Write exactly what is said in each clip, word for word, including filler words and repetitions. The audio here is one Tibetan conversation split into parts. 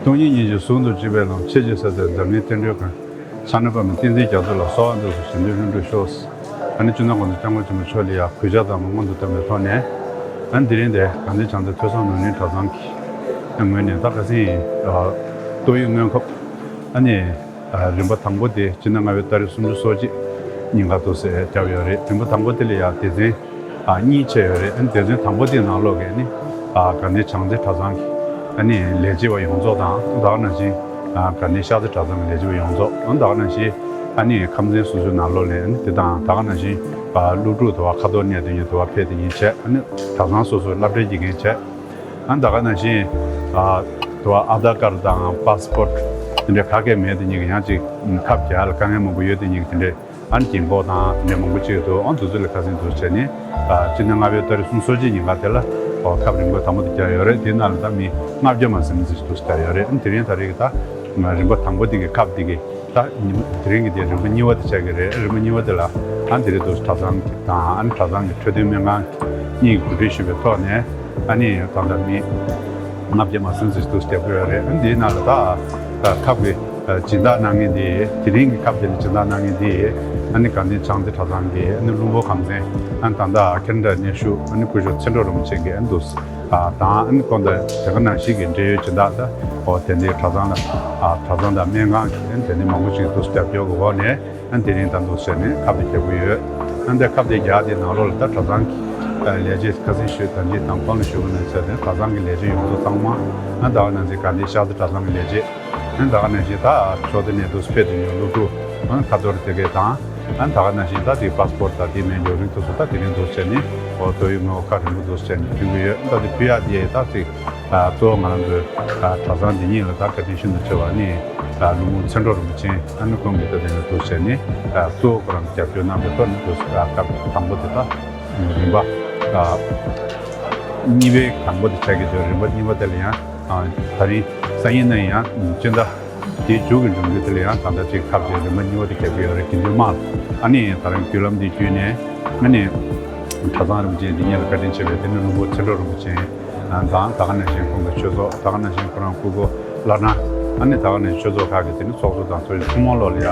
སྟོང་ཉིད་སྙིང་རྗེ་ཟུང་དུ་འཇུག་པའི་ལམ། ཆེས་ཆེར་གསལ་མཛད་འཛམ་གླིང་བསྟན་འགྲོའི་མགོན། ཕྱག་ན་པདྨོ་བསྟན་འཛིན་རྒྱ་མཚོ་ལ། གསོལ་བ་འདེབས་སོ་གཞན་དོན་ལྷུན་གྲུབ་ཤོག་ཨ་ནི་སྤྱི་ནོར་༸གོང་ས་༸སྐྱབས་མགོན་ཆེན་པོ་མཆོག་ལ་ཡང་གུས་ཕྱག་དང་མ་སྔོན་དུ་བཏོན་པའི་ཐོག་ནས། ཨ་ནི་དེ་རིང་འདིར་དགའ་ལྡན་བྱང་རྩེ་ཐོས་བསམ་ནོར་གླིང་གྲྭ་ཚང་གི་ངོས་ནས། ད་ཁ་སང་ཨ་ཏོག་དབྱིབས་སྔོན་ཁབ་ཨ་ནི་རིམ་པ་དང་པོ་དེ་སྤྱི་ཟླ་ལྔ་པའི་ཏ་རིག་སུམ་ཅུ་སོ་གཅིག་ཉིན་ཀ་འདུག་སེ་བརྒྱབ་ཡོད་རེད། རིམ་པ་དང་པོ་དེ་ལ་ཡང་སྡེ་ཚན་ཨ་གཉིས་ཕྱེ་ཡོད་རེད། ཨ་ནི་སྡེ་ཚན་དང་པོ་དེའི་ནང་ལོགས་ཀྱི་ཨ་ནི་ཨ་དགའ་ལྡན་བྱང་རྩེ་གྲྭ་ཚང་གི་ཨ་ནི་ལས་བྱེད་པ་ཡོངས་རྫོགས་དང་། ད་ག་ནང་བཞིན་ཨ་དགའ་ལྡན་ཤར་རྩེ་གྲྭ་ཚང་གི་ལས་བྱེད་པ་ཡོངས་རྫོགས། ཨ་ད་ག་ནང་བཞིན་ཨ་ནི་ཁམས་ཚན་སོ་སོའི་ནང་ལོགས་ལ་ཨ་ནི་དེ་དང་། ད་ག་ནང་བཞིན་ཨ་སློབ་ཕྲུག་དེ་བ་ཁ་ཐོར་གནས་དེ་ཉིད་དེ་བ་ཕེབས་དེ་ཉིད་བྱས། ཨ་ནི་གྲྭ་ཚང་སོ་སོའི་སློབ་གྲྭའི་དགེ་རྒན་བྱས། ཨ་ད་ག་ནང་བཞིན་ཨ་དེ་བ་ཨ་དྷར་ཀར་དང་པཱ་སི་པོར་ཊི་དེ་འདྲའི་ག་གེ་མེད་དེ་ཉིད་ཀྱི་ཡང་ཅིག་ཁབ་རྒྱག་ཡ་ལ་དཀའ་ངལ་མང་པོ་ཡོད་དེ་ཉིད་ཀྱི་དེ་འདྲའི་ཨ་ནི་རྒན་གོག་དང་དེ་འདྲའི་མང་པོ་ཅིག་འདུག་ཨ་འདུག་ཚོད་ལ་ཁ་སང་འདུག་བྱས་ནས་ཨ་སྤྱི་ཟླ་ལྔ་པའི་ཏ་རིག་སུམ་ཅུ་སོ་གཅིག་ཉིན་ཀ་དེ་ལ་ཨོ་ཁབ་རིམ་པ་དང་པོ་དེ་བརྒྱབ་ཡོད་རེད། དེའི་ནང་ལ་ད་མི་ལྔ་བརྒྱ་མ་ཟིན་ཙམ་ཞིག་འདུག་བརྒྱབ་ཡོད་རེད། ཨ་ནི་དེ་རིང་ད་རེས་ཀྱི་ད་རིམ་པ་དང་པོ་དེ་གི་ཁབ་དེ་གི་ད་ཉི་མ་དེ་རིང་གི་དེ་རིམ་པ་གཉིས་པ་དེ་ཆགས་ཀྱི་རེད། རིམ་པ་གཉིས་པ་དེ་ལ་ཨ་ནི་དེ་རིང་འདུག་གྲྭ་ཚང་གི་དང་། ཨ་ནི་གྲྭ་ཚང་གི་འཕྲོད་བསྟེན་སྨན་ཁང་གཉིས་ཀྱིས་གོ་སྒྲིག་ཞུས་པའི་ཐོག་ནས། ཨ་ནི་ད་ལྟ་མི་ལྔ་བརྒྱ་མ་ཟིན་ཙམ་ཞིག་འདུག་བརྒྱབ་ཀྱི་ཡོད་རེད། ཨ་ནི་དེའི་ནང་ལ་ད་ཁབ་ཀྱི་སྦྱིན་བདག་གནང་མཁན་དེ། དེ་རིང་གི་ཁབ་དེ་ལ་སྦྱིན་བདག་གནང་མཁན་དེ་ཨ་ནི་དགའ་ལྡན་བྱང་རྩེ་གྲྭ་ཚང་གི་ཨ་ནི་ཀླུ་འབུམ་ཁམས་ཚན། ཨ་ནི་ད་ལྟ་ཁེ་ན་ཌ་གནས་བཞུགས་ཨ་ནི་སྐུ་ཞབས་ཚེ་སྒྲོལ་རིན་པོ་ཆེ་གིས་ཨ་ནི་འདུག་ཨ་དང་། ཨ་ནི་ཁོང་དང་དེ་ག་ནང་བཞིན་གྱི་འབྲེལ་ཡོད་སྦྱིན་བདག་དང་། ཨོ་དེ་འདྲའི་གྲྭ་ཚང་ལ་ཨ་གྲྭ་ཚང་དང་སྨན་ཁང་གི་ཨ་ནི་དེ་འདྲའི་མང་པོ་ཞིག་འདུག་རྒྱབ་སྐྱོར་གྱི་འོག་ནས། ཨ་ནི་དེ་རིང་ད་འདུག་བྱས་ནས་ཁབ་དེ་རྒྱག་གི་ཡོད། ཨ་ནི་དེ་ཁབ་དེ་རྒྱག་དེ་ནང་ལོགས་ལ་ད་གྲྭ་ཚང་གི་ལས་བྱེད་ཁ་སང་ཞུས་དང་། ཅིག་དང་ཁོང་ལ་ཞུ་བ་ནང་བཞིན་དེ་གྲྭ་ཚང་གི་ལས་བྱེད་ཡོངས་རྫོགས་ཚང་མ། ཨ་ནི་ད་ག་ནང་བཞིན་དགའ་ལྡན་ཤར་རྩེ་གྲྭ་ཚང་གི་ལས་བྱེད། ཨ་ནི་ད་ག་ནང་བཞིན་ད་ཕྱོགས་དེ་ནས་འདུག་ཕེབས་དེ་ཉོ་སློབ་ཕྲུག་ཨ་ནི་ཁ་ཐོར་དེ་གས་དང་། ཨ་ནི་ད་ག་ནང་བཞིན་ད་དེ་པཱ་སི་པོར་ཊི་དང་དེ་མིན་ཡོད་རིགས་དེ་ཚོ་ད་དེ་རིང་འདུག་བྱས་ནས་ཨོ་ཏོག་དབྱིབས་སྔོན་ཁབ་རིམ་པ་འདུག་བྱས་ནས་ཕུལ་གྱི་ཡོད། ཨ་ནི་ད་དེ་ཕུལ་ཡག་དེ་ད་ཅིག་ཨ་གཙོ་བོ་ང་རང་ཚོའི་ཨ་གྲྭ་ཚང་འདི་ཉིད་ལ་ད་བཀའ་དྲིན་ཤིན་ཏུ་ཆེ་བ་ནི་ཨ་ཀླུ་འབུམ་ཚེ་སྒྲོལ་རིན་པོ་ཆེ་ཨ་ནི་ཁོང་གིས་ད་དེ་ནས་འདུག་བྱས་ནས་ཨ་གཙོ་བོ་ཁོ་རང་རྒྱབ་སྐྱོར་གནང་བའི་ཐོག་ནས་འདུག་ཨ་སྐབས་དང་པོ་དེ་ད་རིམ་པ་ཨ་གཉིས་པའི་དང་པོ་དེ་ཆགས་ཀྱི་འདུག་རིམ་པ་གཉིས་པ་དེ་ལ་ཡང་ཨ་ད་རིང་སང་ཉིན་ནས་ཡང་སྤྱི་ཟླ་དེའི་མཇུག་གི་འབྱུང་འགྱུར་དེ་ལ་ཡང་ད་ལྟ་ཅིག་ཁབ་ཅིག་རིམ་པ་གཉིས་པ་དེ་རྒྱབ་ཀྱི་ཡོད་རེད། དགེ་འདུན་དམངས་ཨ་ནི་ད་རང་བརྒྱུད་ལམ་འདི་བརྒྱུད་ནས་ཨ་ནི་གྲྭ་ཚང་རིན་པོ་ཆེ་འདི་ཉིད་ལ་བཀའ་དྲིན་ཆེ་བའི་དེ་ནི་ཀླུ་འབུམ་ཚེ་སྒྲོལ་རིན་པོ་ཆེ་དང་། ད་ག་ནང་བཞིན་ཁོང་གི་ཆོས་ཚོགས། ད་ག་ནང་བཞིན་ཁོ་རང་སྐུ་འཁོར་བླ་བྲང་། ཨ་ནི་ད་ག་ནང་བཞིན་ཆོས་ཚོགས་ཁག་གི་དེ་ནི་ཚོགས་གཙོ་དང་ཚོགས་གཞོན་ཚང་མ་ལོག་ལ་ཡ།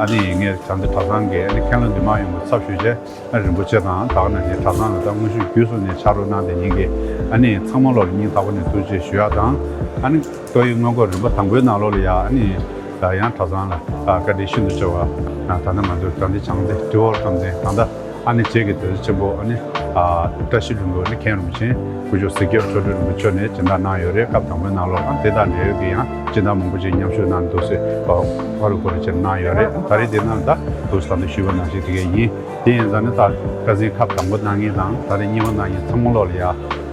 ཨ་ནི་ངས་བྱང་རྩེ་གྲྭ་ཚང་གི་ཨ་ནི་མཁན་སློབ་འདུས་མང་ཡོངས་ཀྱི་ཚབ་ཞུས་བྱས། ཨ་རིན་པོ་ཆེ་དང་། ད་ག་ནང་བཞིན་གྲྭ་ཚང་ལ་ད་དངོས་ཤུགས་བརྒྱུད་གསུམ་ནས་ཕྱག་རོགས་གནང་དེ་ཉིད་ཀྱི་ཨ་ནི་ཚང་མ་ལོག་ལ་སྙིང་ཐག་པ་ནས་ཐུགས་རྗེ་ཆེ་ཞུ་ཡག་དང་། ཨ་ནི་ཏོག་དབྱིབས་སྔོན་འགོག་རིམ་པ་དང་པོའི་ནང་ལོགས་ལ་ཡ་ཨ་ནི་ཡང་གྲྭ་ཚང་ལ་བཀའ་དྲིན་ཤིན་ཏུ་ཆེ་བ། ད་ལྟ་ང་ཚོའི་དགའ་ལྡན་བྱང་རྩེ་ཏྲེ་ཧོར་ཁམས་ཚན། ད་ལྟ་ཨ་ནི་རྗེས་ཀྱི་དོན་ཆེན་པོ་ཨ་ནི་བཀྲ་ཤིས་ལྷུན་པོ་ཨ་ནི་མཁན་རིན་པོ་ཆེ་སྐུ་ཞབས་གཟིགས་རྒྱབ་ཆོས་སྒྲོན་རིན་པོ་ཆེ་མཆོག་ནས་སྦྱིན་བདག་གནང་ཡོད་རེད། སྐབས་དང་པོའི་ནང་ལོགས། ཨ་དེ་དང་འབྲེལ་ཡོད་ཀྱི་ཡང་སྦྱིན་བདག་མང་པོ་ཅིག་མཉམ་ཞུགས་གནང་འདུག་སེ་ཨ་ཧོ་རུ་ཀོ་རུ་ཅིག་གནང་ཡོད་རེད། ད་རེས་དེ་ནང་ད་དུ་ད་ལྟ་ཞུས་པ་ནང་བཞིན་དེ་གས་ཡིན། དེ་ཡིན་ཙང་ནི་ད་ཁ་སང་ཁབ་དང་པོ་གནང་མཁན་དང་ད་རེས་གཉིས་པ་གནང་མཁན་ཚང་མ་ལོག་ལ་ཡ་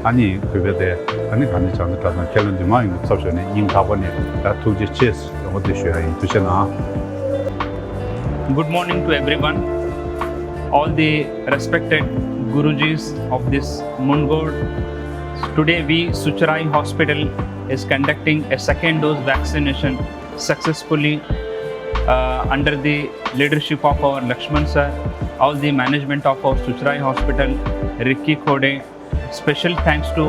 ཨ་ནི་གུས་པས་དེ་ཨ་ནི་དགའ་ལྡན་བྱང་རྩེ་གྲྭ་ཚང་མཁན་སློབ་འདུས་མང་ཡོངས་ཀྱི་ཚབ་ཞུས་ནས་སྙིང་ཐག་པ་ནས་ད་ཐུགས་རྗེ་ཆེ་ཟེར་འོ་དེ་ཞུ་ཡ་ཡིན། ཐུགས་རྗེ་གནང་། Good morning to everyone, all the respected Gurujis of this Mundgod. Today we, Suchirai Hospital, is conducting a second dose vaccination successfully uh, under the leadership of our Lakshman sir, all the management of our Suchirai Hospital, Ricky Khode. Special thanks to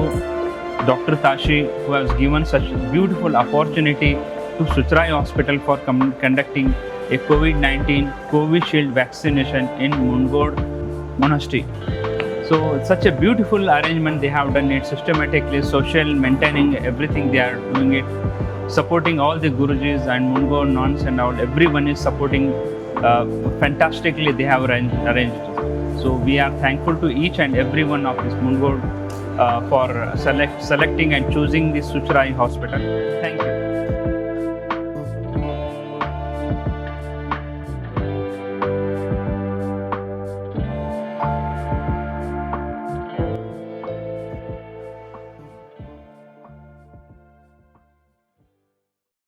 Doctor Tashi, who has given such beautiful opportunity to Suchirai Hospital for com- conducting a COVID nineteen Covishield vaccination in Mundgod Monastery. So such a beautiful arrangement they have done it systematically, social, maintaining everything they are doing it, supporting all the Gurujis and Mundgod nuns and all, everyone is supporting uh, fantastically they have arranged, arranged. So we are thankful to each and every one of this Mundgod uh, for select, selecting and choosing this Suchirai Hospital. Thank you.